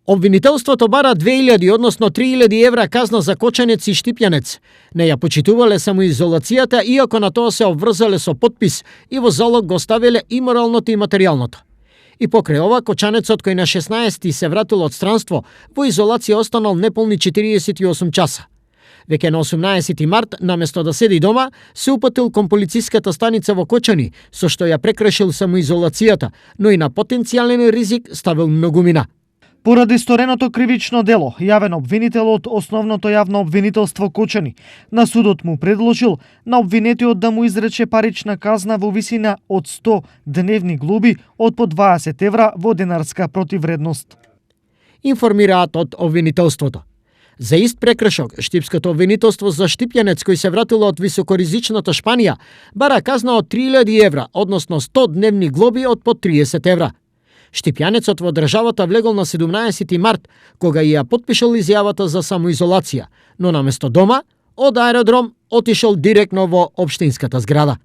Обвинителството бара 2000, односно 3000 евра казна за Кочанец и Штипјанец. Не ја почитувале самоизолацијата, иако на тоа се обврзале со подпис и во залог го ставиле и моралното и материјалното. И покрај ова, Кочанецот кој на 16 се вратил од странство, во изолација останал неполни 48 часа. Веќе на 18 март, наместо да седи дома, се упатил кон полициската станица во Кочани, со што ја прекршил самоизолацијата, но и на потенцијален ризик ставил многумина. Поради стореното кривично дело, јавен обвинител од Основното јавно обвинителство Кочани, на судот му предложил на обвинетиот да му изрече парична казна во висина од 100 дневни глоби од по 20 евра во денарска противвредност. Информираат од обвинителството. За ист прекршок, штипското обвинителство за Штипјанец кој се вратило од високоризичната Шпанија, бара казна од 3000 евра, односно 100 дневни глоби од по 30 евра. Штипјанецот во државата влегол на 17 март, кога ја потпишал изјавата за самоизолација, но наместо дома, од аеродром отишол директно во општинската зграда.